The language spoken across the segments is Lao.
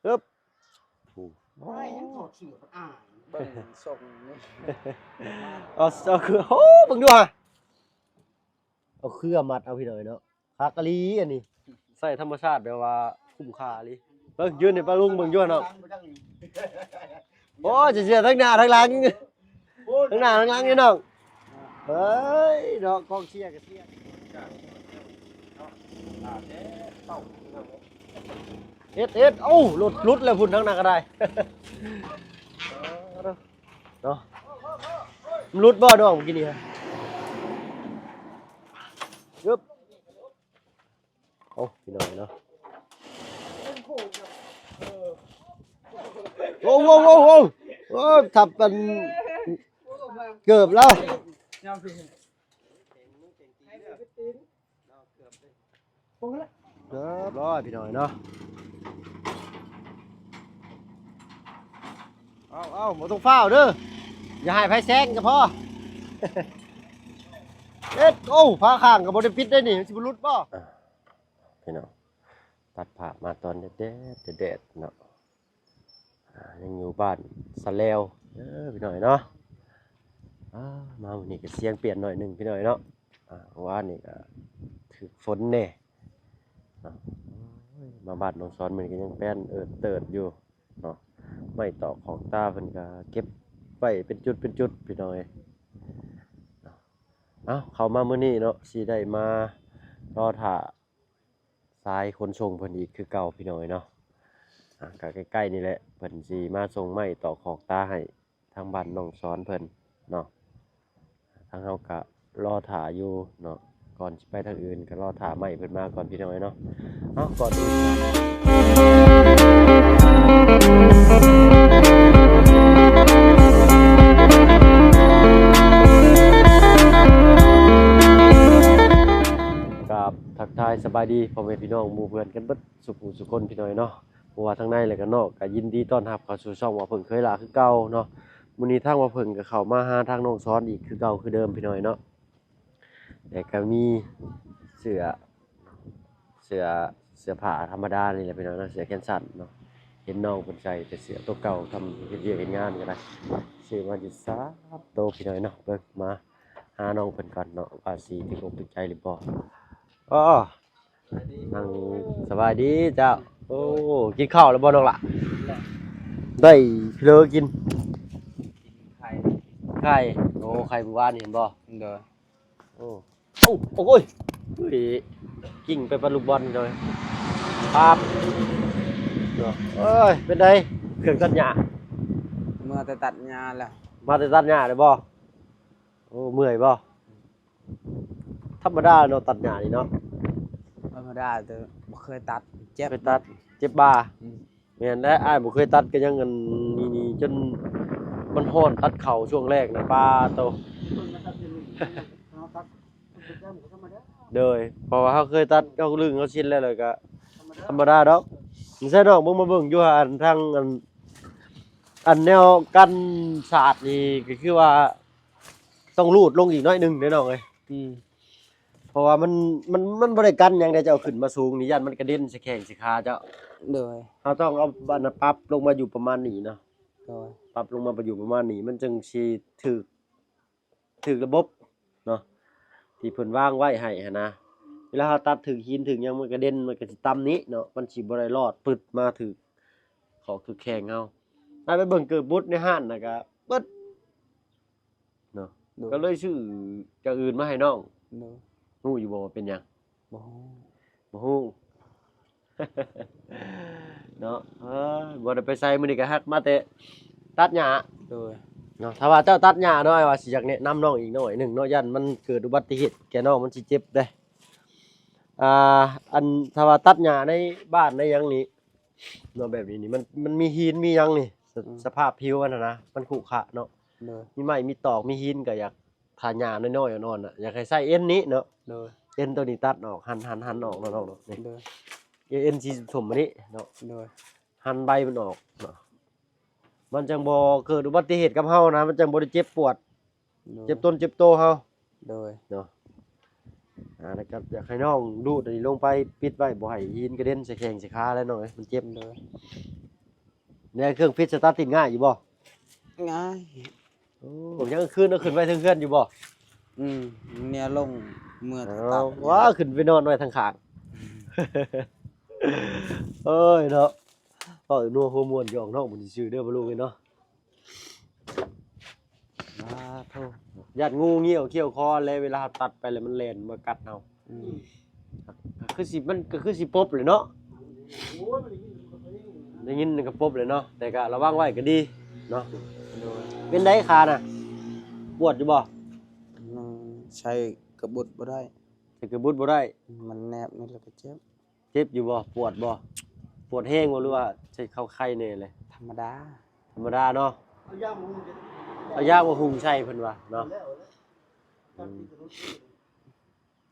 ໂອ້ຍ ຍັງຖອດເສື້ອ ອາຍ ເບິ່ງຊົງນີ້ ເອົາ ເອົາຄື ໂອ້ ເບິ່ງດູຫາ ເອົາເຄືອມັດເອົາພີ່ນ້ອງເນາະ ຄັກອີ່ຫຼີອັນນີ້ ໃຊ້ທຳມະຊາດແບບວ່າຄຸ້ມຄ່າອີ່ຫຼີ ເບິ່ງ ຢືນໃຫ້ປ້າລຸງເບິ່ງຢູ່ຫັ້ນເນາະ ໂອ້ຍ ຊິເສຍທັງໜ້າທັງຫຼັງ ທັງໜ້າທັງຫຼັງນີ້ນ້ອງ ເຮີ້ຍ ເນາະ ກອງເຊຍກໍເຊຍ ເຮັດ ເຮັດ ໂອ້ ລົດຫຼຸດແລ້ວພຸ້ນ ທາງໜ້າກໍໄດ້ ເນາະ ມັນຫຼຸດບໍ່ນ້ອງ ເມື່ອກີ້ນີ້ຮະ ອຶບ ໂອ້ ພີ່ນ້ອງເນາະ ໂອ້ ໂອ້ ໂອ້ ໂອ້ ໂອ້ ທັບອັນເກີບລາວ ຮຽບຮ້ອຍພີ່ນ້ອງເນາະ ເອົາ ເອົາ ບໍ່ຕ້ອງຟ້າວເດີ ຢ່າໃຫ້ໃຜແຊງກໍພໍ ເຮັດ ໂອ້ ຝາຂ້າງກໍບໍ່ໄດ້ປິດໄດ້ນີ້ ມັນຊິບໍ່ຫຼຸດບໍ່? ອ່າ ພີ່ນ້ອງ ຕັດພາບມາຕອນແດດໆ ແດດໆ ເນາະ ອ່າ ຍັງຢູ່ບ້ານສະແລວເດີພີ່ນ້ອງເນາະ ອ່າ ມາມື້ນີ້ກໍສຽງປ່ຽນໜ້ອຍໜຶ່ງພີ່ນ້ອງເນາະ ອ່າ ວານນີ້ກໍຖືກຝົນແດ່ເນາະ ໂອ້ຍ ມາບ້ານນ້ອງສອນມື້ນີ້ກໍຍັງແປ້ນເອີດເຕີດຢູ່ເນາະ ໄມ້ຕອກຂອກຕາເພິ່ນກໍເກັບໄວ້ເປັນຈຸດເປັນຈຸດພີ່ນ້ອງເອີຍເນາະ ເອົາ ເຂົ້າມາມື້ນີ້ເນາະ ຊິໄດ້ມາລໍຖ້າ ສາຍຂົນສົ່ງເພິ່ນອີກຄືເກົ່າພີ່ນ້ອງເອີຍເນາະ ອ່າ ກະໃກ້ໆນີ້ແຫຼະ ເພິ່ນຊິມາສົ່ງໄມ້ຕອກຂອກຕາໃຫ້ທາງບ້ານນ້ອງສອນເພິ່ນເນາະ ທາງເຮົາກະລໍຖ້າຢູ່ເນາະ ກ່ອນຊິໄປທາງອື່ນກະລໍຖ້າໄມ້ເພິ່ນມາກ່ອນພີ່ນ້ອງເອີຍເນາະ ເອົາ ກ່ອນອື່ນ ກາບທັກທາຍສະບາຍດີພໍ່ແມ່ພີ່ນ້ອງໝູ່ເພື່ອນກັນເບິດສູ່ຜູ້ສູ່ຄົນພີ່ນ້ອງເນາະ ບໍ່ວ່າທາງໃນແລະກະນອກ ກະຍິນດີຕ້ອນຮັບເຂົ້າສູ່ຊ່ອງວ່າເພິ່ງເຄີຍຫຼ້າຄືເກົ່າເນາະ ມື້ນີ້ທາງວ່າເພິ່ງກະເຂົ້າມາຫາທາງນ້ອງສອນອີກຄືເກົ່າຄືເດີມພີ່ນ້ອງເນາະ ແລະກະມີເສື້ອ ເສື້ອ ເສື້ອຜ້າທຳມະດານີ້ແຫຼະພີ່ນ້ອງເນາະ ເສື້ອແຂນສັ້ນເນາະ ເຫັນນ້ອງເພິ່ນໃສ່ແຕ່ເສື້ອໂຕເກົ່າ ທຳ ເຮັດວຽກເຮັດງານກໍໄດ້ ຊື້ມາຢູ່ສາມໂຕພີ່ນ້ອງເນາະ ເບິ່ງມາຫານ້ອງເພິ່ນກ່ອນເນາະ ວ່າຊິຖືກອົກຖືກໃຈຫຼືບໍ່ ອໍ ນັ່ງ ສະບາຍດີເຈົ້າ ໂອ້ ກິນເຂົ້າແລ້ວບໍ່ນ້ອງຫຼ້າ ໄດ້ເລີກິນ ກິນໄຂ່ ໄຂ່ ໂອ້ ໄຂ່ມື້ວານນີ້ເຫັນບໍ່ ໂດຍ ໂອ້ ໂອ້ ໂອ້ຍ ເຮີ້ຍ ກິ້ງໄປປະລູກບອນເລີຍ ປັບ ເນາະ ເອີຍ ເປັນໃດ ເຄື່ອງຕັດຫຍ້າ ເມື່ອແຕ່ຕັດຫຍ້າແລ້ວ ມາແຕ່ຕັດຫຍ້າເລີຍບໍ່ ໂອ້ ເມື່ອຍບໍ່ ທຳມະດາເນາະ ຕັດຫຍ້ານີ້ເນາະ ທຳມະດາ ແຕ່ບໍ່ເຄີຍຕັດ ເຈັບ ເຄີຍຕັດ ເຈັບບ່າ ອືມ ແມ່ນແຫຼະ ອ້າຍບໍ່ເຄີຍຕັດກໍຍັງອັນນີ້ ນີ້ ຈົນມັນຮ້ອນ ຕັດເຂົ້າຊ່ວງແລກນະ ປາໂຕ ໂດຍ ເພາະວ່າເຮົາເຄີຍຕັດ ເຮົາລຶ້ງ ເຮົາຊິນແລ້ວ ແລ້ວກໍທຳມະດາດອກ ໃສ່ນ້ອງເບິ່ງ ມາເບິ່ງຢູ່ ອັນທາງ ອັນ ອັນແນວກັນສາດນີ້ ກໍຄືວ່າຕ້ອງລູດລົງອີກໜ້ອຍໜຶ່ງເດ້ນ້ອງເອີຍ ອືມ ເພາະວ່າມັນ ມັນ ມັນບໍ່ໄດ້ກັນຫຍັງໃດ ເຈົ້າເອົາຂຶ້ນມາສູງນີ້ ຢ້ານມັນກະເດັນໃສ່ແຂ້ງໃສ່ຂາເຈົ້າ ໂດຍ ເຮົາຕ້ອງເອົາອັນນັ້ນປັບລົງມາຢູ່ປະມານນີ້ເນາະ ໂດຍ ປັບລົງມາຢູ່ປະມານນີ້ ມັນຈຶ່ງຊິຖືກ ຖືກລະບົບເນາະ ທີ່ເພິ່ນວາງໄວ້ໃຫ້ຫັ້ນນະ ເວລາເຮົາຕັດຖືກຫີນຖືກຫຍັງ ມັນກະເດັນ ມັນກະຊິຕ່ຳນີ້ເນາະ ມັນຊິບໍ່ໄດ້ລອດປຶດມາຖືກຂອກຖືກແຂ້ງເຮົາ ໄປເບິ່ງເກີບບຸດໃນຮ້ານນະກະເບິດ ເນາະ ໂດຍ ກໍເລີຍຊື້ຈາກອື່ນມາໃຫ້ນ້ອງ ໂດຍ ຮູ້ຢູ່ບໍ່ວ່າເປັນຫຍັງ? ບໍ່ຮູ້ ບໍ່ຮູ້ ເນາະ ເອີຍ ບໍ່ໄດ້ໄປໃສ ມື້ນີ້ກໍຮັກມາແຕ່ຕັດຫຍ້າ ໂດຍ ເນາະ ຖ້າວ່າເຈົ້າຕັດຫຍ້າເນາະ ອ້າຍວ່າຊິຢາກແນະນຳນ້ອງອີກໜ້ອຍໜຶ່ງເນາະ ຢ້ານມັນເກີດອຸບັດຕິເຫດແກ່ນ້ອງ ມັນຊິເຈັບເດ້ ອ່າ ອັນ ຖ້າວ່າຕັດຫຍ້າໃນບ້ານໃນຫຍັງນີ້ ເນາະ ແບບນີ້ນີ້ ມັນ ມັນມີຫີນມີຫຍັງນີ້ ສະ ອືມ ສະພາບຜິວມັນຫັ້ນນະ ມັນຂຸຂະເນາະ ໂດຍ ມີໄມ້ມີຕອກມີຫີນ ກໍຢາກ ຖ້າຫຍ້ານ້ອຍໆ ອ່ອນໆ ນະ ຢາກໃຫ້ໃຊ້ເອັນນີ້ເນາະ ໂດຍ ເອັນໂຕນີ້ຕັດອອກ ຫັນ ຫັນ ຫັນອອກເນາະ ເນາະ ນີ້ ໂດຍ ເອັນສີສົ້ມໆ ອັນນີ້ເນາະ ໂດຍ ຫັນໃບມັນອອກເນາະ ມັນຈັ່ງບໍ່ເກີດອຸບັດຕິເຫດກັບເຮົານະ ມັນຈັ່ງບໍ່ໄດ້ເຈັບປວດ ໂດຍ ເຈັບຕົນເຈັບໂຕເຮົາ ໂດຍ ເນາະ ອ່າ ແລ້ວກໍຢາກໃຫ້ນ້ອງດູດອັນນີ້ລົງໄປປິດໄວ້ ບໍ່ໃຫ້ຫີນກະເດັນໃສ່ແຂ້ງໃສ່ຂາແລ້ວນ້ອງເອີຍ ມັນເຈັບ ໂດຍ ແນວເຄື່ອງຟິດສະຕາດຕິດງ່າຍຢູ່ບໍ່? ງ່າຍ. ໂອ້ ຍັງຄືນເອົາຂຶ້ນໄວ້ເທິງເຮືອນຢູ່ບໍ່? ອືມ ເມຍລົງເມືອ ເອົາ ຕາກ ວ້າ ຂຶ້ນໄປນອນໄວ້ທາງຂ້າງ. ອືມ ໂອ້ຍເນາະ ເວົ້ານົວຫົວມ່ວນ ຢອກນ້ອງເພິ່ນຊື່ໆເດີ ພໍ່ລູກເອີຍເນາະ. ສາທຸ ຢ້ານງູງຽວຂ້ຽວຄໍແຫຼະ ເວລາເຮົາຕັດໄປແລ້ວມັນແລ່ນມາກັດເຮົາ. ອືມ ກໍຄືຊິ ມັນກໍຄືຊິປົບແຫຼະເນາະ ໄດ້ຍິນກໍປົບແຫຼະເນາະ ແຕ່ກໍລະວັງໄວ້ກໍດີເນາະ. ໂດຍ ເປັນໃດຂານະ ປວດຢູ່ບໍ່? ອືມ ໃສ່ກະບຸດບໍ່ໄດ້ ໃສ່ກະບຸດບໍ່ໄດ້ ມັນແນບນີ້ແລ້ວກໍເຈັບ. ເຈັບຢູ່ບໍ່? ປວດບໍ່? ປວດແຮງບໍ່ ຫຼືວ່າໃສ່ເຂົ້າໄຂ່ແດ່ເລີຍ? ທຳມະດາ ທຳມະດາເນາະ. ເອົາຢາມາຫຸ່ງ ເອົາຢາມາຫຸ່ງໃສ່ເພິ່ນວ່າເນາະ. ອືມ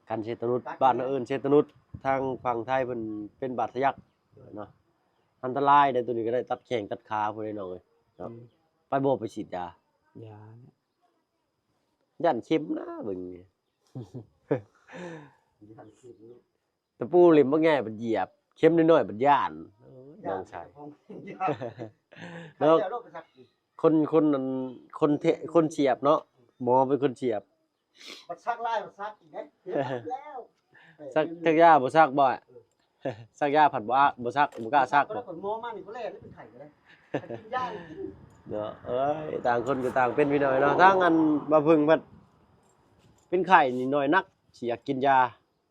ກັນເຊຕະນຸດ ບ້ານເຮົາເອີ້ນເຊຕະນຸດ ທາງຝັ່ງໄທເພິ່ນເປັນບາດທະຍັກເນາະ. ອັນຕະລາຍເດ້ ໂຕນີ້ກໍໄດ້ຕັດແຂ້ງຕັດຂາພຸ້ນເດ້ນ້ອງເອີຍເນາະ. ອືມ ໄປບໍ່ ໄປສີດຢາ? ຢາ ຢ້ານເຂັມນະເບິ່ງ ຢ້ານເຂັມເນາະ. ຕະປູເຫຼັ້ມບັກໃຫຍ່ບັດຢຽບ ເຂັມນ້ອຍໆບັດຢ້ານ. ໂອ້ຍ ນ້ອງຊາຍ ເນາະ ຄົນ ຄົນ ອັນ ຄົນເທ ຄົນສຽບເນາະ ໝໍເປັນຄົນສຽບ. ບັດສັກຫຼາຍ ບັດສັກອີກເດ້ ແລ້ວ ສັກ ສັກຢາບໍ່ສັກບໍ່? ເອີ ສັກຢາພັດບໍ່ອາ ບໍ່ສັກ ບໍ່ກ້າສັກບໍ່? ໝໍມານີ້ບໍ່ແລນເປັນໄຂ້ກໍໄດ້ ກິນຢາກິນເນາະ. ເອີຍ ຕ່າງຄົນກໍຕ່າງເປັນ ພີ່ນ້ອງເນາະ. ທາງອັນບ່າວເພິ່ງພັດເປັນໄຂ້ນີ້ໜ້ອຍນັກ ຊິຢາກກິນຢາ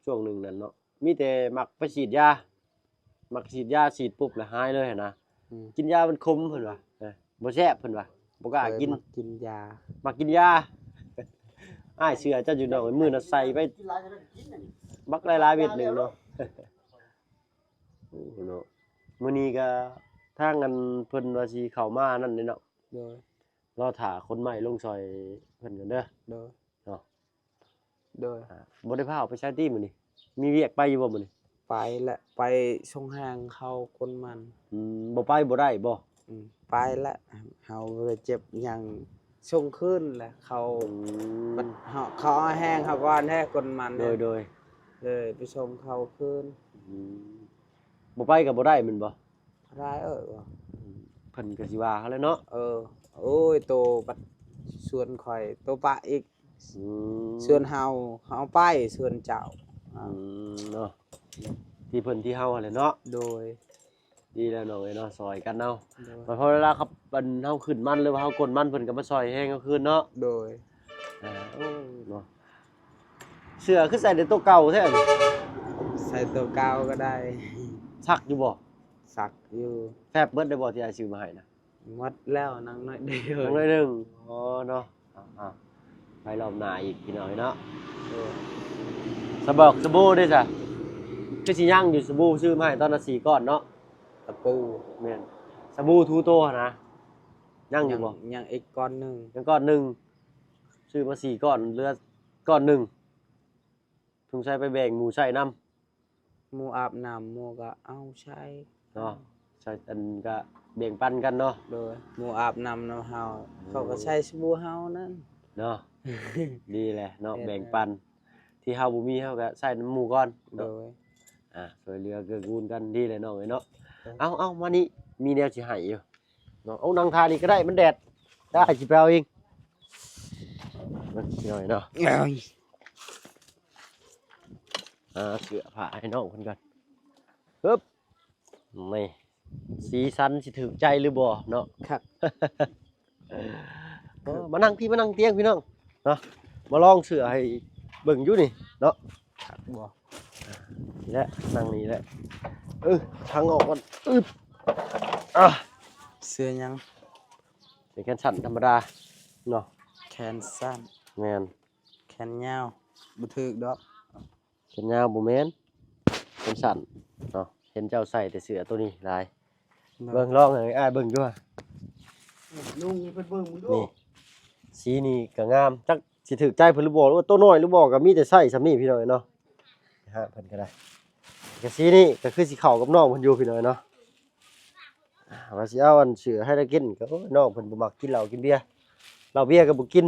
ຊ່ວງໜຶ່ງນັ້ນເນາະ ມີແຕ່ມັກໄປສີດຢາ ມັກສີດຢາ ສີດປຸບແລ້ວຫາຍເລີຍຫັ້ນນະ. ອືມ ກິນຢາມັນຂົມເພິ່ນວ່າ ເອີ ບໍ່ແຊບເພິ່ນວ່າ ບໍ່ກ້າກິນ. ເອີ ມັກກິນຢາ ມັກກິນຢາ. ອ້າຍເຊື່ອເຈົ້າຢູ່ດອກ ມື້ນັ້ນໃສ່ໄປບັກຫຼາຍໆເມັດໜຶ່ງເນາະ. ໂອ້ເນາະ ມື້ນີ້ກໍທາງອັນເພິ່ນວ່າຊິເຂົ້າມານັ້ນເດ້ເນາະ. ໂດຍ ລໍຖ້າຄົນໃໝ່ລົງຊ່ອຍເພິ່ນກ່ອນເດີ. ໂດຍ ເນາະ. ໂດຍ ອ່າ ບໍ່ໄດ້ພາອອກໄປໃສຕິມື້ນີ້? ມີວຽກໄປຢູ່ບໍ່ມື້ນີ້? ໄປແຫຼະ ໄປສົ່ງແຮງເຂົາກົນມັນ. ອືມ ບໍ່ໄປບໍ່ໄດ້ບໍ່? ອືມ ໄປແຫຼະ ເຮົາບໍ່ໄດ້ເຈັບຫຍັງ ສົ່ງຄືນແຫຼະເຂົາ. ອືມ ບັດເຮົາ ເຂົາເອົາແຮງເຮົາກ່ອນແທ້ ກົນມັນ. ໂດຍ ໂດຍ ເລີຍໄປສົ່ງເຂົາຄືນ. ອືມ ບໍ່ໄປກໍບໍ່ໄດ້ແມ່ນບໍ່? ບໍ່ໄດ້ເອີຍ ອືມ ເພິ່ນກໍຊິວ່າເຮົາແຫຼະເນາະ. ເອີ ໂອ້ຍ ໂຕບັດຊວນຂ້ອຍ ໂຕປະອີກ. ອືມ ຊວນເຮົາ ເຮົາໄປ ຊວນເຈົ້າ. ອືມ ເນາະ ທີ່ເພິ່ນທີ່ເຮົາຫັ້ນແຫຼະເນາະ. ໂດຍ ດີແລ້ວນ້ອງເອີຍເນາະ ຊ່ອຍກັນເອົາ. ໂດຍ ບັດພໍເວລາເຂົາ ອັນ ເຮົາຂຶ້ນມັນ ຫຼືວ່າເຮົາກົນມັນ ເພິ່ນກໍມາຊ່ອຍແຮງເຮົາຄືນເນາະ. ໂດຍ ອ່າ ໂອ້ ເນາະ ເສື້ອຄືໃສ່ແຕ່ໂຕເກົ່າແທ້ນີ້? ໃສ່ໂຕເກົ່າກໍໄດ້. ຊັກຢູ່ບໍ່? ຊັກຢູ່. ແຟບເບິດໄດ້ບໍ່ ທີ່ອ້າຍຊື້ມາໃຫ້ນະ? ໝົດແລ້ວ ຍັງໜ້ອຍດຽວ ຍັງໜ້ອຍໜຶ່ງ. ອໍ ເນາະ ອ່າໆ ໄປລອບໜ້າອີກ ພີ່ນ້ອງເນາະ. ໂດຍ ສະບອກ ສະບູເດ້ຊະ? ຄືຊິຍັງຢູ່ ສະບູຊື້ມາໃຫ້ຕອນລະສີ່ກ້ອນເນາະ. ຕະປູ ແມ່ນ ສະບູຖູໂຕຫັ້ນນະ ຍັງຢູ່ບໍ່? ຍັງ ຍັງອີກກ້ອນໜຶ່ງ ຍັງກ້ອນໜຶ່ງ. ຊື້ມາສີ່ກ້ອນ ເຫຼືອກ້ອນໜຶ່ງ. ສົງໄສໄປແບ່ງໝູ່ໃຊ້ນຳ. ໝູ່ອາບນ້ຳ ໝູ່ກໍເອົາໃຊ້ເນາະ. ໃຊ້ ອັນ ກໍແບ່ງປັນກັນເນາະ. ໂດຍ ໝູ່ອາບນ້ຳນຳເຮົາ ອືມ ເຂົາກໍໃຊ້ສະບູເຮົານັ້ນເນາະ. ດີແຫຼະເນາະ ແບ່ງປັນ ທີ່ເຮົາບໍ່ມີເຮົາກໍໃຊ້ນຳໝູ່ກ່ອນເນາະ. ໂດຍ ອ່າ ຊ່ວຍເຫຼືອເກື້ອກູນກັນ ດີແຫຼະນ້ອງເອີຍເນາະ. ເອີ ເອົາໆ ມານີ້ ມີແນວຊິໃຫ້ຢູ່. ເນາະ ເອົາ ນັ່ງທ່ານີ້ກໍໄດ້ ມັນແດດ ໄດ້ ຊິໄປເອົາເອງ. ເນາະ ເນາະ ເອົາ ອ່າ ເສື້ອຜ້າໃຫ້ນ້ອງເພິ່ນກ່ອນ. ຮຶບ ນີ້ ສີສັນຊິຖືກໃຈຫຼືບໍ່ເນາະ? ຄັກ. ເອີ ມານັ່ງພີ້ ມານັ່ງຕຽງ ພີ່ນ້ອງເນາະ. ມາລອງເສື້ອໃຫ້ເບິ່ງຢູ່ນີ້ເນາະ. ຄັກບໍ່? ນີ້ແຫຼະ ນັ່ງນີ້ແຫຼະ. ເອີ ທາງອອກມັນ ອຶບ ອ່າ ເສື້ອຫຍັງ? ເສື້ອແຂນສັ້ນທຳມະດາເນາະ. ແຂນສັ້ນ ແມ່ນ. ແຂນຍາວບໍ່ຖືກດອກ. ແຂນຍາວບໍ່ແມ່ນ ແຂນສັ້ນເນາະ. ເຫັນເຈົ້າໃສ່ແຕ່ເສື້ອໂຕນີ້ຫຼາຍ. ເບິ່ງ ລອງໃຫ້ອ້າຍເບິ່ງຢູ່. ນຸ່ງໃຫ້ເພິ່ນເບິ່ງເບິ່ງດູ. ນີ້ ສີນີ້ກໍງາມ ຈັກຊິຖືກໃຈເພິ່ນຫຼືບໍ່ ຫຼືວ່າໂຕນ້ອຍຫຼືບໍ່ ກໍມີແຕ່ໃຊ້ສ່ຳນີ້ ພີ່ນ້ອງເອີຍເນາະ. ຫາເພິ່ນກໍໄດ້ ກໍສີນີ້ກໍຄືຊິເຂົ້າກັບນ້ອງເພິ່ນຢູ່ ພີ່ນ້ອງເອີຍເນາະ. ອ່າ ວ່າຊິເອົາອັນເສື້ອໄຮລາເກັນ ກໍ ໂອ້ຍ ນ້ອງເພິ່ນບໍ່ມັກກິນເຫຼົ້າກິນເບຍ ເຫຼົ້າເບຍກໍບໍ່ກິນ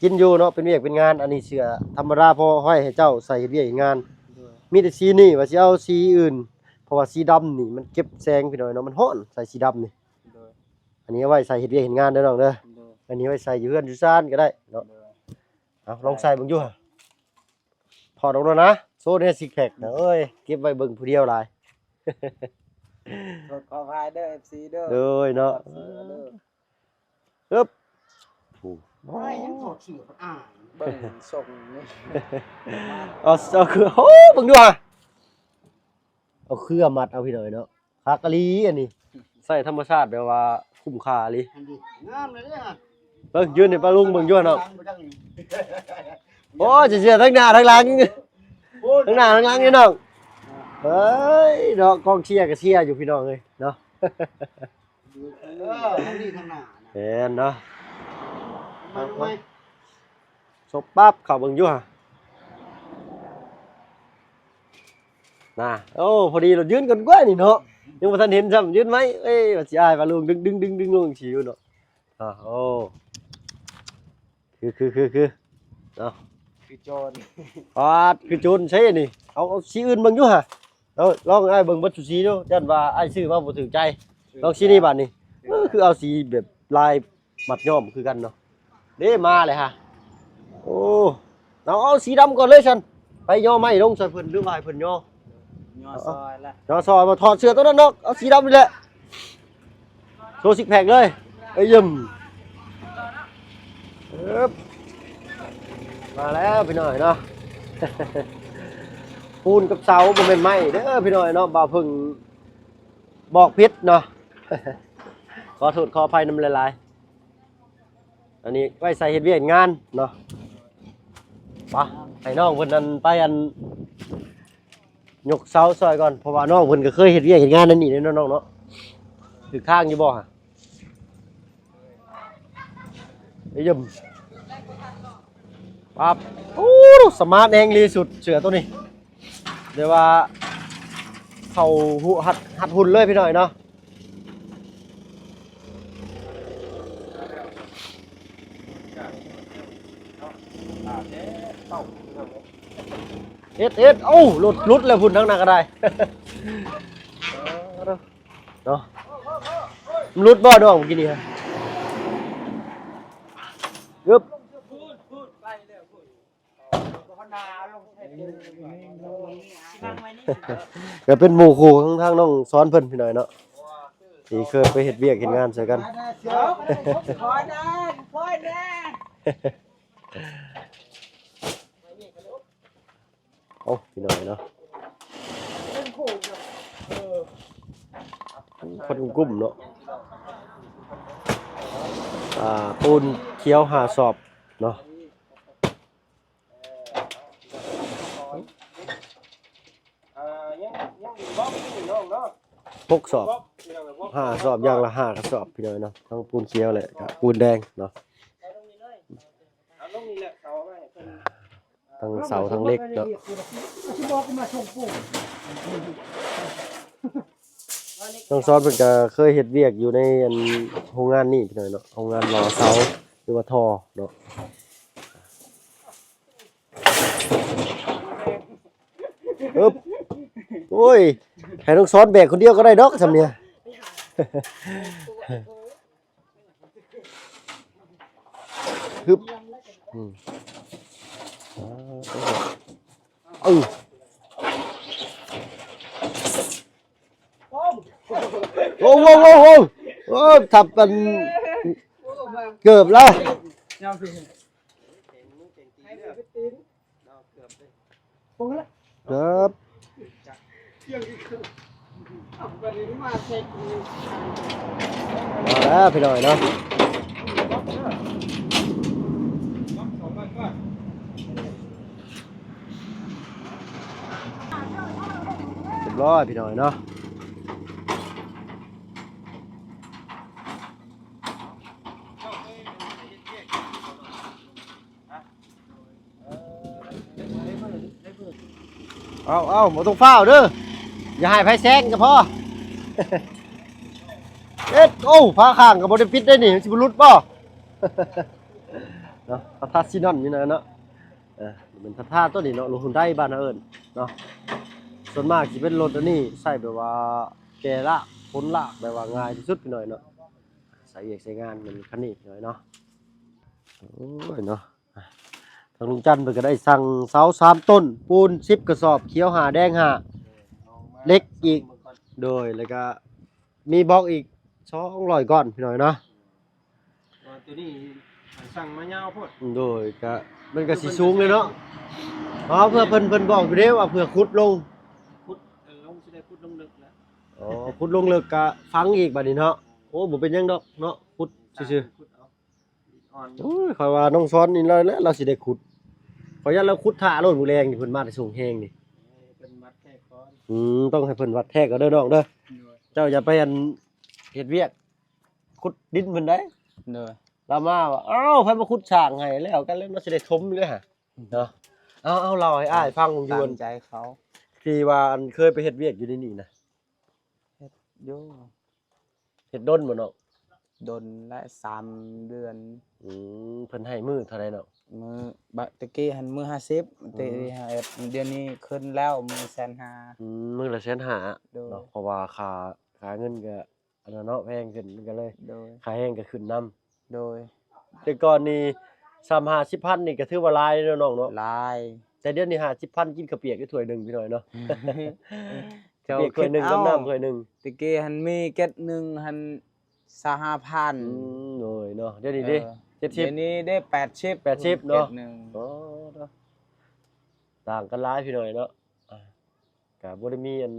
ກິນຢູ່ເນາະ ເປັນວຽກເປັນງານ. ອັນນີ້ເສື້ອທຳມະດາ ພໍຫ້ອຍໃຫ້ເຈົ້າໃສ່ເຮັດວຽກເຮັດງານ. ໂດຍ ມີແຕ່ສີນີ້ ວ່າຊິເອົາສີອື່ນ ເພາະວ່າສີດຳນີ້ມັນເກັບແສງ ພີ່ນ້ອງເນາະ ມັນຮ້ອນ ໃສ່ສີດຳນີ້. ໂດຍ ອັນນີ້ເອົາໄວ້ໃສ່ເຮັດວຽກເຮັດງານເດີນ້ອງເດີ. ໂດຍ. ອັນນີ້ໄວ້ໃສ່ຢູ່ເຮືອນຢູ່ຊານກໍໄດ້ເນາະ. ໂດຍ. ເອົາ ລອງໃສ່ເບິ່ງຢູ່ຫະ. ຖອດອອກໂລດນະ. ໂຊແດ່ຊິກແພັກນະ. ໂອ້ຍ ເກັບໄວ້ເບິ່ງຜູ້ດຽວຫຼາຍ. ຂໍໂທດຂໍອະໄພເດີ ເອັຟຊີເດີ. ໂດຍເນາະ. ເອີບ ໂອ້ຍ ຍັງຖອດເສື້ອ ອາຍ ເບິ່ງຊົງນີ້. ເອົາ ເອົາເຄືອ ໂອ້ ເບິ່ງດູຫະ. ເອົາເຄືອມັດເອົາ ພີ່ນ້ອງເນາະ. ຄັກອີ່ຫຼີອັນນີ້ ໃຊ້ທຳມະຊາດແບບວ່າຄຸ້ມຄ່າອີ່ຫຼີ. ຫັ້ນດິ ງາມເລີຍເດ້. ເບິ່ງ ຢືນໃຫ້ປ້າລຸງເບິ່ງຢູ່ຫັ້ນເນາະ. ໂອ້ຍ ຊິເສຍທັງໜ້າທັງຫຼັງ ໂອ້ຍ ທັງໜ້າທັງຫຼັງນີ້ນ້ອງ. ເອີຍ ເນາະ ກອງເຊຍກໍເຊຍຢູ່ ພີ່ນ້ອງເອີຍເນາະ. ເອີ ທັງນີ້ທັງໜ້ານະ ແມ່ນເນາະ. ມາ ມາ ສົບປັບ ເຂົ້າເບິ່ງຢູ່ຫະ. ນະ ໂອ້ ພໍດີລະຢືນກ່ອນກວ່ານີ້ເນາະ ຍັງບໍ່ທັນເຫັນຊ້ຳ ຢືນໄວ້. ເອີຍ ວ່າຊິອ້າຍວ່າລຸງ ດຶງ ດຶງ ດຶງ ດຶງລົງຊີ້ຢູ່ເນາະ. ອ່າ ໂອ້ ຄື ຄື ຄື ຄື ເນາະ ຄືໂຈນ ປາດ ຄືໂຈນໃຊ່ນີ້. ເອົາ ເອົາສີອື່ນເບິ່ງຢູ່ຫະ. ເອົາ ລອງອ້າຍເບິ່ງເບິດສູ່ສີດູ ຢ້ານວ່າອ້າຍຊື້ມາບໍ່ຖືກໃຈ. ລອງສີນີ້ບາດນີ້. ເອີ ຄືເອົາສີແບບລາຍ ມັດຍ້ອມຄືກັນເນາະ. ເດ້ ມາເລີຍຫະ. ໂອ້ ເອົາ ເອົາສີດຳກ່ອນເລີຍຊັ້ນ. ໄປຍໍໄມ້ລົງຊ່ອຍເພິ່ນ ຫຼືວ່າໃຫ້ເພິ່ນຍໍ? ຍໍຊ່ອຍລະ ຍໍຊ່ອຍ. ບໍ່ຖອດເສື້ອຕົວນັ້ນດອກ ເອົາສີດຳນີ້ແຫຼະ. ໂຊຊິກແພັກເລີຍ. ເອີຍ ຢ້ມ ເອີບ ມາແລ້ວພີ່ນ້ອງເນາະ. ປູນກັບເສົາ ບໍ່ແມ່ນໄມ້ເດີພີ່ນ້ອງເນາະ. ບ່າວເພິ່ງບອກຜິດເນາະ ຂໍໂທດຂໍອະໄພນຳຫຼາຍໆ. ອັນນີ້ໄວ້ໃສ່ເຮັດວຽກເຮັດງານເນາະ. ປະ ໃຫ້ນ້ອງເພິ່ນອັນ ໄປອັນ ຍົກເສົາຊ່ອຍກ່ອນ ເພາະວ່ານ້ອງເພິ່ນກໍເຄີຍເຮັດວຽກເຮັດງານແນວນີ້ເດ້ເນາະນ້ອງເນາະ. ຖືກທາງຢູ່ບໍ່ຫະ? ເອີຍ ຢ້ມ ປັບ. ໂອ້ ສະມາດແຮງອີ່ຫຼີ ຊຸດເສື້ອໂຕນີ້ ແຕ່ວ່າເຂົ້າຫຸ ຮັດ ຮັດຫຸ່ນເລີຍພີ່ນ້ອງເນາະ. ເຮັດ ເຮັດ ເອົ້າ ຫຼຸດ ຫຼຸດແລ້ວພຸ້ນ ທາງໜ້າກໍໄດ້ ເນາະ. ມັນຫຼຸດບໍ່ນ້ອງ ເມື່ອກີ້ນີ້ຮະ? ອຶບ. ກໍເປັນໝູ່ຄູ່ຂອງທາງນ້ອງສອນເພິ່ນພີ່ນ້ອງເນາະ ທີ່ເຄີຍໄປເຮັດວຽກເຮັດງານໃສ່ກັນ. ໂອ້ ພີ່ນ້ອງເນາະ ຄົນກຸ່ມເນາະ. ອ່າ ປູນຂຽວຫ້າສອບເນາະ. ອ່າ ຍັງ ຍັງບລັອກຢູ່ນ້ອງເນາະ ຫົກສອບ ຫ້າສອບ ຢ່າງລະຫ້າກະສອບ ພີ່ນ້ອງເນາະ. ທັງປູນຂຽວ ແລະ ກະປູນແດງເນາະ ທັງເສົາທັງເຫຼັກເນາະ. ນ້ອງສອນເພິ່ນກະເຄີຍເຮັດວຽກຢູ່ໃນອັນໂຮງງານນີ້ ພີ່ນ້ອງເນາະ ໂຮງງານຫຼໍ່ເສົາ ຫຼືວ່າທໍ່ເນາະ. ອຶບ ໂອ້ຍ ໃຫ້ນ້ອງສອນແບກຄົນດຽວກໍໄດ້ດອກ ຊ່ຳນີ້. ຮຶບ ອືມ ເອີ ໂອ້ ໂອ້ ໂອ້ ໂອ້ ໂອ້ ທັບອັນເກີບລະ. ເອີ ມາແລ້ວພີ່ນ້ອງເນາະ ຮຽບຮ້ອຍພີ່ນ້ອງເນາະ. ເອົາ ເອົາ ບໍ່ຕ້ອງຟ້າວເດີ ຢ່າໃຫ້ໃຜແຊງກໍພໍ. ເຮັດ ໂອ້ ຝາຂ້າງກໍບໍ່ໄດ້ປິດໄດ້ນີ້ ມັນຊິບໍ່ຫຼຸດບໍ່? ເນາະ ປະທາຊີນອນນີ້ນະເນາະ. ເອີ ເປັນທາທາຕົວນີ້ເນາະ ລົດຮຸນໄດບ້ານເຮົາເອີ້ນເນາະ. ສ່ວນມາກຊິເປັນລົດອັນນີ້ ໃຊ້ແບບວ່າແກ່ລາກ ຂົນລາກ ແບບວ່າງ່າຍທີ່ສຸດພີ່ນ້ອງເນາະ. ວຽກໃຊ້ງານມັນຄັນນີ້ໜ້ອຍເນາະ. ໂອ້ຍເນາະ ທາງລຸງຈັນເພິ່ນກໍໄດ້ສັ່ງເສົາສາມຕົ້ນ ປູນສິບກະສອບ ຂຽວຫ້າ ແດງຫ້າ ເຫຼັກອີກ ໂດຍ ແລ້ວກໍມີບລັອກອີກສອງຮ້ອຍກ້ອນພີ່ນ້ອງເນາະ. ເພາະວ່າຕົວນີ້ສັ່ງມາຍາວໂພດ ໂດຍ ກະມັນກະຊິສູງເລີຍເນາະ. ອໍ ເພື່ອເພິ່ນ ເພິ່ນບອກຢູ່ເດ້ວ່າເພື່ອຂຸດລົງ ຂຸດລົງ ຊິໄດ້ຂຸດລົງເລິກແລ້ວ. ອໍ ຂຸດລົງເລິກກະຝັງອີກບາດນີ້ເນາະ. ໂອ້ ບໍ່ເປັນຫຍັງດອກເນາະ ຂຸດຊື່ໆ. ໂອ້ຍ ຂ້ອຍວ່ານ້ອງຊອນນີ້ລາວ ລາວຊິໄດ້ຂຸດ ຂ້ອຍຢ້ານລາວຂຸດຖ້າໂລດມື້ແລງນີ້ ເພິ່ນມາແຕ່ສົ່ງແຮງນີ້. ເອີ ເພິ່ນວັດແທກກ່ອນ ອືມ ຕ້ອງໃຫ້ເພິ່ນວັດແທກກ່ອນເດີນ້ອງເດີ. ໂດຍ ເຈົ້າຢ່າໄປອັນເຮັດວຽກ ຂຸດດິນເພິ່ນໄດ໋. ໂດຍ ລາວມາວ່າ ອ້າວ ໃຜມາຂຸດສ້າງໃຫ້ ແລ້ວກັນແລ້ວ ມັນຊິໄດ້ຖົມຢູ່ເດ້ຫະເນາະ. ເອົາ ເອົາ ເລົ່າໃຫ້ອ້າຍຟັງຢູ່ ຕາມໃຈເຂົາ ທີ່ວ່າອັນເຄີຍໄປເຮັດວຽກຢູ່ໃນນີ້ນະ. ເຮັດຢູ່ ເຮັດດົນບໍ່ນ້ອງ? ດົນແລ້ວ ສາມເດືອນ. ອືມ ເພິ່ນໃຫ້ມື້ເທົ່າໃດນ້ອງ? ມື້ ບະ ແຕ່ກີ້ຫັ້ນມື້ຫ້າສິບ ອືມ ແຕ່ດຽວນີ້ຂຶ້ນແລ້ວມື້ແສນຫ້າ. ອືມ ມື້ລະແສນຫ້າ. ໂດຍ ເນາະ ເພາະວ່າຄ່າ ຄ່າເງິນກໍ ອັນນັ້ນເນາະ ແພງຂຶ້ນມັນກໍເລີຍ ໂດຍ ຄ່າແຮງກໍຂຶ້ນນຳ. ໂດຍ ແຕ່ກ່ອນນີ້ ສ່ຳຫ້າສິບພັນນີ້ກໍຖືວ່າຫຼາຍເນາະນ້ອງເນາະ. ຫຼາຍ ແຕ່ດຽວນີ້ຫ້າສິບພັນກິນເຂົ້າປຽກຢູ່ຖ້ວຍໜຶ່ງພີ່ນ້ອງເນາະ. ເຈົ້າ ເຂົ້າປຽກຖ້ວຍໜຶ່ງ ເຈົ້າຄິດເອົາ ກັບນ້ຳຖ້ວຍໜຶ່ງ ແຕ່ກີ້ຫັ້ນມີເກັດໜຶ່ງຫັ້ນ ຊາວຫ້າພັນ. ອືມ ໂດຍເນາະ ດຽວນີ້ເດ້ ເອີ ເຈັດສິບ ດຽວນີ້ເດ້ ແປດສິບ ແປດສິບເນາະ ເກັດໜຶ່ງ. ອໍ ເນາະ ຕ່າງກັນຫຼາຍພີ່ນ້ອງເນາະ. ອ່າ ກະບໍ່ໄດ້ມີອັນ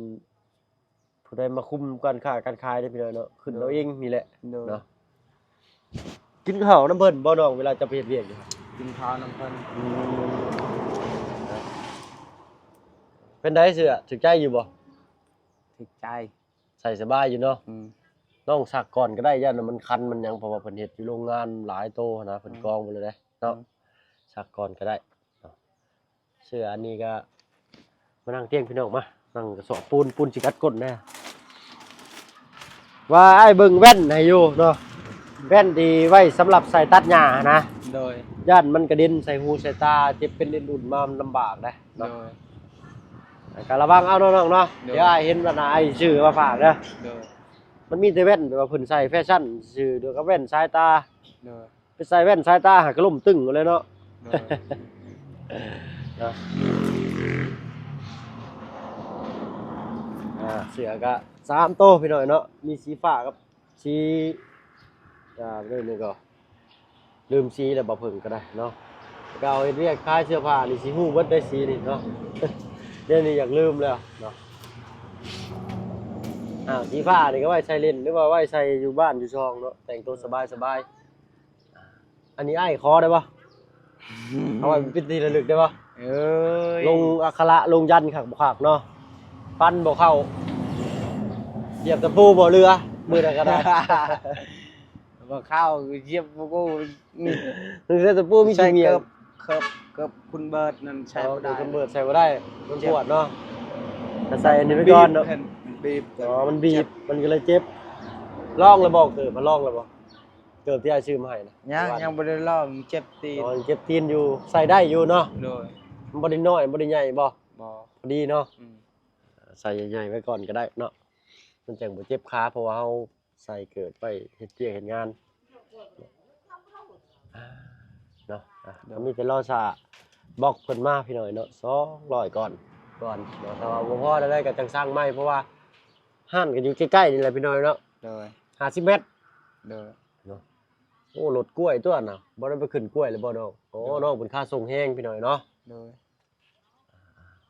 ຜູ້ໃດມາຄຸມການຄ້າການຂາຍເດ້ພີ່ນ້ອງເນາະ ຂຶ້ນເອົາເອງນີ້ແຫຼະ. ໂດຍ ເນາະ ກິນເຂົ້ານຳເພິ່ນບໍ່ນ້ອງ ເວລາຈະໄປເຮັດວຽກນີ້? ກິນເຂົ້ານຳເພິ່ນ. ອືມ ເປັນໃດເສື້ອ ຖືກໃຈຢູ່ບໍ່? ຖືກໃຈ ໃສ່ສະບາຍຢູ່ເນາະ. ອືມ ນ້ອງຊັກກ່ອນກໍໄດ້ ຢ້ານວ່າມັນຄັນມັນຫຍັງ ເພາະວ່າເພິ່ນເຮັດຢູ່ໂຮງງານຫຼາຍໂຕຫັ້ນນະ ເພິ່ນ ອືມ ກອງໄວ້ແລ້ວເດ້ເນາະ. ອືມ ຊັກກ່ອນກໍໄດ້ເນາະ. ເສື້ອອັນນີ້ກໍມານັ່ງຕຽງພີ່ນ້ອງ ມານັ່ງກະສອບປູນ ປູນຊິກັດກົ້ນແດ່. ວ່າອ້າຍເບິ່ງແວ່ນໃຫ້ຢູ່ເນາະ ແວ່ນທີ່ໄວ້ສຳລັບໃສ່ຕັດຫຍ້າຫັ້ນນະ. ໂດຍ ຢ້ານມັນກະເດັນໃສ່ຫູໃສ່ຕາ ເຈັບເປັນເອັນອຸ່ນມາ ມັນລຳບາກເດ້ເນາະ. ໂດຍ ກະລະວັງເອົາເນາະນ້ອງເນາະ. ໂດຍ ດຽວອ້າຍເຫັນວ່ານະ ອ້າຍຊື້ມາຝາກເດີ. ໂດຍ ມັນມີແຕ່ແວ່ນແບບວ່າເພິ່ນໃສ່ແຟຊັ່ນຊື່ ດຽວກະແວ່ນສາຍຕາ. ໂດຍ ໄປໃສ່ແວ່ນສາຍຕາຫາກະລົ້ມຕຶງເລີຍເນາະ. ໂດຍ ເນາະ ອ່າ ເສື້ອກະສາມໂຕພີ່ນ້ອງເນາະ ມີສີຟ້າກັບສີ ອ່າ ເລື່ອງນີ້ກໍລືມສີແລ້ວ ບໍ່ເພິ່ງກໍໄດ້ເນາະ. ເກົ່າເຮັດວຽກຂາຍເສື້ອຜ້ານີ້ຊິຮູ້ເບິດໄດ໋ສີນີ້ເນາະ ດຽວນີ້ຢາກລືມແລ້ວເນາະ. ອ່າ ສີຟ້ານີ້ກໍໄວ້ໃສ່ຫຼິ້ນ ຫຼືວ່າໄວ້ໃສ່ຢູ່ບ້ານຢູ່ຊ່ອງເນາະ ແຕ່ງໂຕສະບາຍໆ. ອັນນີ້ອ້າຍຂໍໄດ້ບໍ່? ເອົາໄວ້ເປັນທີ່ລະລຶກໄດ້ບໍ່? ເອີຍ ລົງອັກຂະລະລົງຢັນຄັກບໍ່ຄັກເນາະ. ປັນບໍ່ເຂົ້າ ຢຽບຕະປູບໍ່ເຫຼືອ ມື້ໃດກໍໄດ້ ບໍ່ເຂົ້າ ຢຽບບໍ່ ນີ້ ເສື້ອຕະປູມີ ໃສ່ ຂີ້ໝ້ຽງ ເກີບ ເກີບ ເກີບຄຸນເບີດນັ້ນໃສ່ ອໍ ບໍ່ໄດ້ ເກີບຄຸນເບີດໃສ່ບໍ່ໄດ້ ມັນປວດເນາະ. ເຈັບ ກໍໃສ່ອັນນີ້ໄວ້ກ່ອນເນາະ ມັນບີບ ມັນບີບ ອໍ ມັນບີບ ມັນກໍເລີຍເຈັບ. ລອງແລ້ວບໍ່? ເກີບມາລອງແລ້ວບໍ່? ເກີບທີ່ອ້າຍຊື້ມາໃຫ້ນະ ຍັງ ຍັງບໍ່ໄດ້ລອງ ເຈັບຕີນ. ອໍ ເຈັບຕີນຢູ່ ໃສ່ໄດ້ຢູ່ເນາະ. ໂດຍ ມັນບໍ່ໄດ້ນ້ອຍ ບໍ່ໄດ້ໃຫຍ່ບໍ່? ບໍ່ ພໍດີເນາະ. ອືມ ໃສ່ໃຫຍ່ໆໄວ້ກ່ອນກໍໄດ້ເນາະ ມັນຈັ່ງບໍ່ເຈັບຂາ ເພາະວ່າເຮົາໃສ່ເກີບໄວ້ເຮັດວຽກເຮັດງານເນາະ. ອ່າ ໂດຍ ກໍມີແຕ່ລໍຖ້າບລັອກເພິ່ນມາພີ່ນ້ອງເນາະ ສອງຮ້ອຍກ້ອນ ກ່ອນເນາະ. ຖ້າວ່າບໍ່ພໍແນວໃດກໍຈັ່ງສັ່ງໃໝ່ ເພາະວ່າຮ້ານກໍຢູ່ໃກ້ໆນີ້ແຫຼະພີ່ນ້ອງເນາະ. ໂດຍ ຫ້າສິບແມັດ. ໂດຍ ເນາະ. ໂອ້ ລົດກ້ວຍຕົວນະ ບໍ່ໄດ້ໄປຂຶ້ນກ້ວຍແລ້ວບໍ່ນ້ອງ? ໂອ້ ໂດຍ ນ້ອງເປັນຄ່າສົ່ງແຮງພີ່ນ້ອງເນາະ. ໂດຍ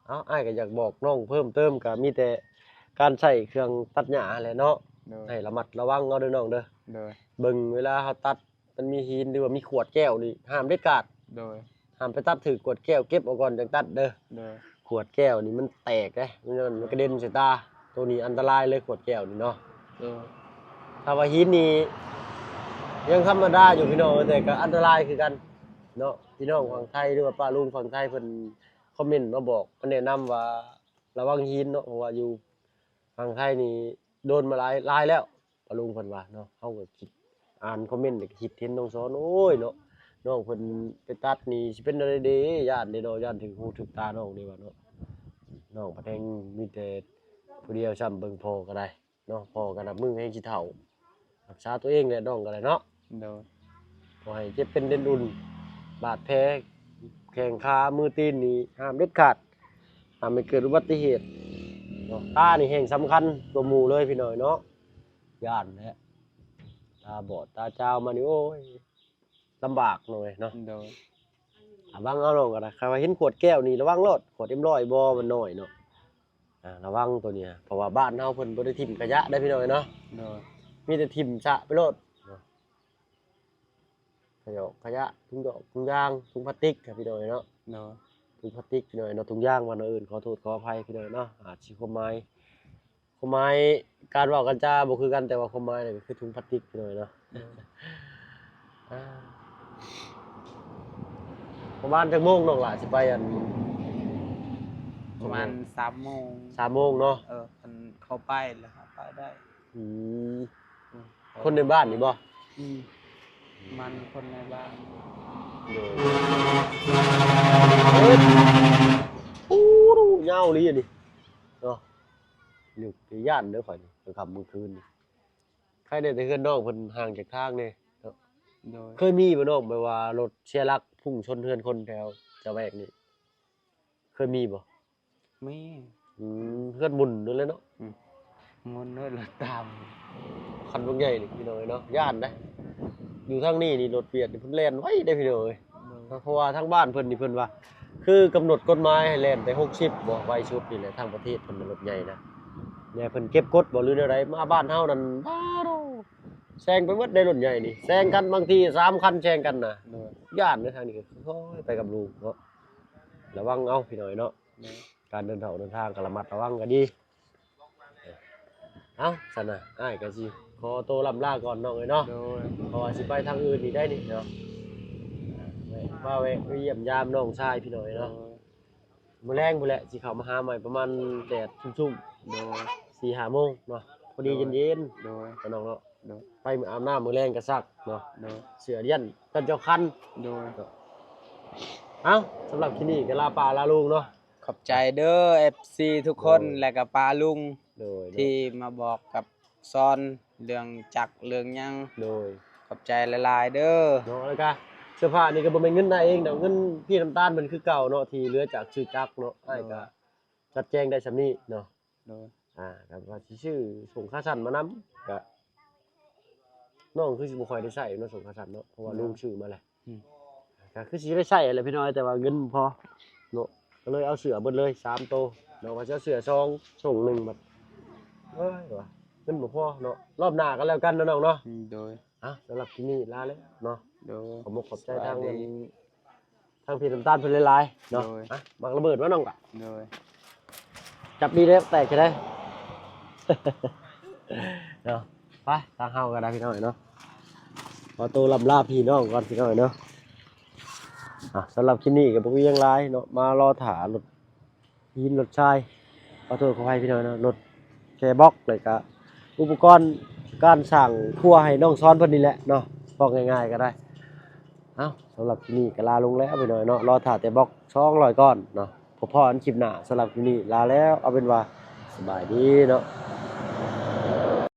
ເອົ້າ ອ້າຍກໍຢາກບອກນ້ອງເພີ່ມເຕີມ ກໍມີແຕ່ການໃຊ້ເຄື່ອງຕັດຫຍ້າຫັ້ນແຫຼະເນາະ. ໂດຍ ໃຫ້ລະມັດລະວັງເອົາເດີນ້ອງເດີ. ໂດຍ ເບິ່ງເວລາເຮົາຕັດ ມັນມີຫີນ ຫຼືວ່າມີຂວດແກ້ວນີ້ ຫ້າມເດັດຂາດ. ໂດຍ ຫ້າມໄປຕັດຖືກຂວດແກ້ວ ເກັບເອົາກ່ອນຈັ່ງຕັດເດີ. ໂດຍ ຂວດແກ້ວນີ້ມັນແຕກເດ້ ມັນ ມັນກະເດັນໃສ່ຕາ ໂຕນີ້ອັນຕະລາຍເລີຍ ຂວດແກ້ວນີ້ເນາະ. ໂດຍ ຖ້າວ່າຫີນນີ້ຍັງທຳມະດາຢູ່ພີ່ນ້ອງ ແຕ່ກໍອັນຕະລາຍຄືກັນເນາະ. ພີ່ນ້ອງຝັ່ງໄທ ຫຼືວ່າປ້າລຸງຝັ່ງໄທ ເພິ່ນຄອມເມັນມາບອກ ມາແນະນຳວ່າລະວັງຫີນເນາະ ເພາະວ່າຢູ່ຝັ່ງໄທນີ້ ໂດນມາຫຼາຍ ຫຼາຍແລ້ວ ປ້າລຸງເພິ່ນວ່າເນາະ. ເຮົາກໍຄິດ ອ່ານຄອມເມັນ ແລ້ວກໍຄິດເຫັນນ້ອງສອນ ໂອ້ຍເນາະ ນ້ອງເພິ່ນໄປຕັດນີ້ຊິເປັນແນວໃດເດ ຢ້ານເດເນາະ ຢ້ານຖືກຫູຖືກຕານ້ອງເດວ່າເນາະ. ນ້ອງພັດແຮ່ງມີແຕ່ຜູ້ດຽວຊ້ຳ ເບິ່ງພໍ່ກໍໄດ້ເນາະ ພໍ່ກໍນັບມື້ແຮ່ງຊິເຖົ້າ ຮັກສາຕົວເອງແຫຼະ ນ້ອງກໍໄດ້ເນາະ. ໂດຍ. ບໍ່ໃຫ້ເຈັບເປັນເດັ່ນອຸ່ນ ບາດແຜແຂ້ງຂາມືຕີນນີ້ຫ້າມເດັດຂາດ ຫ້າມໃຫ້ເກີດອຸບັດຕິເຫດເນາະ. ຕານີ້ແຮ່ງສຳຄັນກວ່າໝູ່ເລີຍພີ່ນ້ອງເນາະ. ຢ້ານແຫຼະ ຕາບອດຕາຈາວມານີ້ ໂອ້ຍ ລຳບາກເນາະເວີຍເນາະ. ໂດຍ. ລະວັງເອົານ້ອງກໍໄດ້ ຄັນວ່າເຫັນຂວດແກ້ວນີ້ລະວັງໂລດ ຂວດເອັມຮ້ອຍບໍ່ ມັນນ້ອຍເນາະ. ອ່າ ລະວັງໂຕນີ້ ເພາະວ່າບ້ານເຮົາເພິ່ນບໍ່ໄດ້ຖິ້ມຂະຫຍະເດ້ພີ່ນ້ອງເນາະ. ໂດຍ. ມີແຕ່ຖິ້ມຊະໄປໂລດເນາະ. ຂະຫຍອກຂະຫຍະ ຖົງດອກຖົງຢາງ ຖົງພລາສຕິກ ພີ່ນ້ອງເນາະ. ໂດຍ. ຖົງພລາສຕິກພີ່ນ້ອງເນາະ ຖົງຢາງວ່າແນວອື່ນ ຂໍໂທດຂໍອະໄພພີ່ນ້ອງເນາະ. ອາດຊິຄວາມໝາຍ ຄວາມໝາຍການເວົ້າການຈາບໍ່ຄືກັນ ແຕ່ວ່າຄວາມໝາຍນີ້ກໍຄືຖົງພລາສຕິກພີ່ນ້ອງເນາະ. ໂດຍ. ອ່າ ປະມານຈັກໂມງນ້ອງຫຼ້າຊິໄປ ອັນ ປະມານສາມໂມງ. ສາມໂມງເນາະ. ເອີ ເພິ່ນເຂົ້າໄປແລ້ວເຮົາໄປໄດ້. ອືມ ອືມ ຄົນໃນບ້ານນີ້ບໍ່? ອືມ ມັນຄົນໃນບ້ານ. ໂດຍ. ໂອ້ ຍາວອີ່ຫຼີອັນນີ້ເນາະ. ລຶກ ຢ້ານເດີຂ້ອຍນີ້ ກາງຄ່ຳກາງຄືນນີ້. ໃຄແດ່ແຕ່ເຮືອນນ້ອງເພິ່ນຫ່າງຈາກທາງແດ່ເນາະ. ໂດຍ. ເຄີຍມີບໍ່ນ້ອງ ແບບວ່າລົດເສຍຫຼັກພຸ່ງຊົນເຮືອນຄົນແຖວຈະແວກນີ້ ເຄີຍມີບໍ່? ມີ. ອືມ ເຮືອນໝຸ່ນນັ້ນແຫຼະເນາະ. ອືມ ໝຸ່ນໂລດ ລົດຕາມ ຄັນບັກໃຫຍ່ນີ້ພີ່ນ້ອງເອີຍເນາະ ຢ້ານເດ້. ຢູ່ທາງນີ້ນີ້ລົດຫວຽດນີ້ເພິ່ນແລ່ນໄວເດ້ພີ່ນ້ອງເອີຍ. ໂດຍ. ເພາະວ່າທາງບ້ານເພິ່ນນີ້ເພິ່ນວ່າ ຄືກຳນົດກົດໝາຍໃຫ້ແລ່ນແຕ່ຫົກສິບບໍ່ ໄວສຸດນີ້ແຫຼະ ທັງປະເທດເພິ່ນນະ ລົດໃຫຍ່ນະ. ແນວເພິ່ນເກັບກົດບໍ່ ຫຼືແນວໃດ ມາບ້ານເຮົານັ້ນ ປາໂທ້ ແຊງໄປໝົດໄດ໋ ລົດໃຫຍ່ນີ້ ແຊງກັນ ບາງທີສາມຄັນແຊງກັນນະ. ໂດຍ. ຢ້ານເດ້ ທາງນີ້ກໍຄ່ອຍໄປກັບລູກເນາະ ລະວັງເອົາພີ່ນ້ອງເນາະ. ໂດຍ. ການເດີນທາງ ເດີນທາງກໍລະມັດລະວັງກໍດີ. ເອົ້າ ຊັ້ນນະ ອ້າຍກໍຊິຂໍໂຕລ່ຳລາກ່ອນນ້ອງເອີຍເນາະ. ໂດຍ. ເພາະວ່າຊິໄປທາງອື່ນອີກໄດ໋ນີ້ເນາະ ແວະ ມາແວະ ມາຢ້ຽມຢາມນ້ອງຊາຍພີ່ນ້ອງເອີຍເນາະ. ໂດຍ. ມື້ແລງພຸ້ນແຫຼະ ຊິເຂົ້າມາຫາໃໝ່ ປະມານແດດຊຸ່ມໆ. ໂດຍ. ສີ່ຫ້າໂມງເນາະ ພໍດີເຢັນໆ. ໂດຍ. ເນາະນ້ອງເນາະ. ໂດຍ. ໄປອາບນ້ຳມື້ແລງກໍຊັກເນາະ. ໂດຍ. ເສື້ອຢ້ຽນກັນເຈົ້າຄັນ. ໂດຍ. ເອົ້າ ສຳລັບຄລິບນີ້ກໍລາປ້າລາລຸງເນາະ. ຂອບໃຈເດີ ເອັຟຊີ ທຸກຄົນ. ໂດຍ. ແລະກໍປ້າລຸງ. ໂດຍ. ທີ່ມາບອກກັບສອນເລື່ອງຈັກເລື່ອງຫຍັງ. ໂດຍ. ຂອບໃຈຫຼາຍໆເດີ. ເນາະ ແລ້ວກະເສື້ອຜ້ານີ້ກໍບໍ່ແມ່ນເງິນອ້າຍເອງດອກ ເງິນພີ່ນ້ຳຕານເພິ່ນຄືເກົ່າເນາະ ທີ່ເຫຼືອຈາກຊື້ຈັກເນາະ. ອ້າຍກໍ ໂດຍ ຈັດແຈງໄດ້ສ່ຳນີ້ເນາະ. ໂດຍ. ອ່າ ກໍວ່າຊິຊື້ສົ້ງຂາສັ້ນມານຳ ກະ ນ້ອງຄືຊິບໍ່ຄ່ອຍໄດ້ໃຊ້ເນາະ ສົ້ງຂາສັ້ນເນາະ ເພາະວ່າ ໂດຍ ລຸງຊື້ມາແລ້ວ. ອືມ ກໍຄືຊິໄດ້ໃຊ້ແຫຼະພີ່ນ້ອງ ແຕ່ວ່າເງິນບໍ່ພໍເນາະ ກໍເລີຍເອົາເສື້ອເບິດເລີຍສາມໂຕເນາະ ວ່າຊິເອົາເສື້ອສອງ ສົ້ງໜຶ່ງ ບັດ ເອີຍ ວ່າເງິນບໍ່ພໍເນາະ. ລອບໜ້າກໍແລ້ວກັນເນາະນ້ອງເນາະ. ອືມ ໂດຍ. ອ່ະ ສຳລັບຄລິບນີ້ລາແລ້ວເນາະ. ໂດຍ. ຂອບມຸກຂອບໃຈທາງ ສະບາຍດີ ທາງພີ່ນ້ຳຕານເພິ່ນຫຼາຍໆເນາະ. ໂດຍ. ອ່ະ ໝາກລະເບີດມານ້ອງກະ. ໂດຍ. ຈັບດີເດ້ ແຕກຈະໄດ້ເນາະ. ໄປ ທາງເຮົາກໍໄດ້ພີ່ນ້ອງເນາະ ຂໍໂຕລ່ຳລາພີ່ນ້ອງກ່ອນພີ່ນ້ອງເນາະ. ອ່ະ ສຳລັບຄລິບນີ້ກໍບໍ່ມີຫຍັງຫຼາຍເນາະ ມາລໍຖ້າລົດຫີນລົດຊາຍ ຂໍໂທດຂໍອະໄພພີ່ນ້ອງເນາະ ລົດແກ່ບລັອກ ແລ້ວກະອຸປະກອນການສ້າງຄົວໃຫ້ນ້ອງສອນເພິ່ນນີ້ແຫຼະເນາະ ເວົ້າງ່າຍໆກໍໄດ້. ເອົ້າ ສຳລັບຄລິບນີ້ກໍລາລົງແລ້ວພີ່ນ້ອງເນາະ ລໍຖ້າແຕ່ບລັອກສອງຮ້ອຍກ້ອນເນາະ. ພໍ້ກັນຄລິບໜ້າ ສຳລັບຄລິບນີ້ລາແລ້ວ ເອົາເປັນວ່າສະບາຍດີເນາະ.